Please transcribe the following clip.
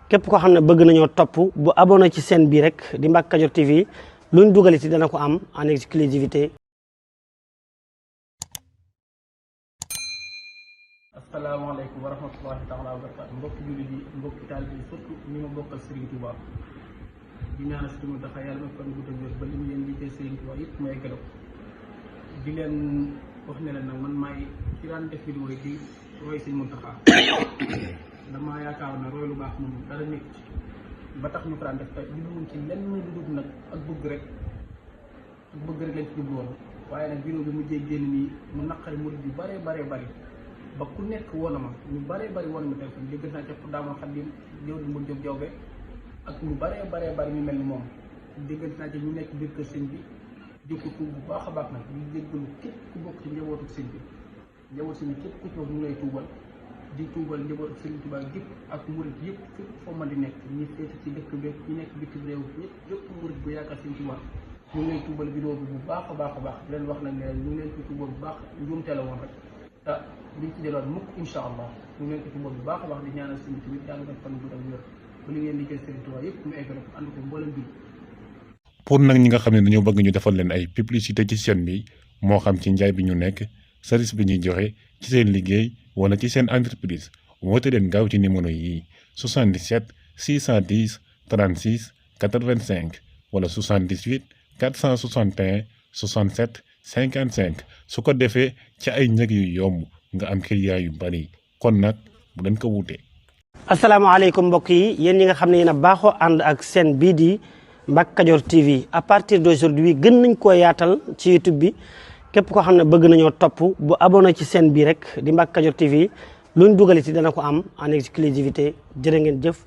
képp koo xam ne bëgg nañoo topp bu abonné ci chaîne bii rek di Mbacke Kadior TV luñ dugaliti dana ko am en exclusivité. asalaamaaleykum wa rahmatullahi taala wa barakaatu mbokki jullit yi mbokki taalibe yi surtout ñi ma bokkal Serigne Touba di ñaanal si tumu dafa yàlla ma fan gudd ak wér ba li mu leen liggéey Serigne Touba yëpp may gërëm di leen wax ne leen nag man maay ci daan def vidéo yi di roy Serigne Mountakha damaa yaakaar ne roy lu baax moom dara nekk ci ba tax ñu ko daan def tey jubluwuñ ci lenn lu dugg nag ak bëgg rek lañ ci jublu woon waaye nag vidéo bi mujjee génn nii mu naqari murid yu bare ba ku nekk woon ma ñu bëree bëri woon ma téléphone dégg naa ca Daamal Xadim jëw di mu jóg jawbe ak ñu bëree bëri ñu mel ni moom dégg naa ca ñu nekk biir kër sëñ bi jëkko tuub bu baax a baax nag ñu jéggalu képp ku bokk ci njabootu sëñ bi njabootu sëñ bi képp ku ci bokk ñu lay tuubal di tuubal njabootu sëñ Tuubaa gépp ak murid yëpp fépp foo mën di nekk ñi féete ci dëkk bi ñi nekk bitim réew ñëpp murid bu yaakaar sëñ Tuubaa ñu ngi lay tuubal vidéo bi bu baax a baax di leen wax nag ne ñu ngi leen ko tuubal bu baax njuumte la woon rek ah liñ ci jëloon mukk incha allah ñu ngi leen ko tuubal bu baax a baax di ñaanal sëñ bi tamit yàlla def fan bu ak wér ba li ngeen liggéey Sëriñ Tuubaa yëpp mu eggale ko ànd ko mboolem bi. pour nag ñi nga xam ne dañoo bëgg ñu defal leen ay publicité ci chaîne bi moo xam ci njaay bi ñu nekk service bi ñuy joxe ci seen liggéey wala ci seen entreprise woote leen gaaw ci numéro yi 77 610 36 85 wala 78 461 67 55 su ko defee ci ay njëg yu yomb nga am client yu bari kon nag bu dañ ko wutee. asalaamaaleykum mbokk yi yéen ñi nga xam ne yéen a baaxoo ànd ak chaîne bii di Mbacke Kadior TV à partir d'aujourd'hui gën nañ koo yaatal ci YouTube bi képp koo xam ne bëgg nañoo topp bu abonné ci chaîne bii rek di Mbacke Kadior TV luñ dugaliti dana ko am en exclusivité jërë ngeen jëf.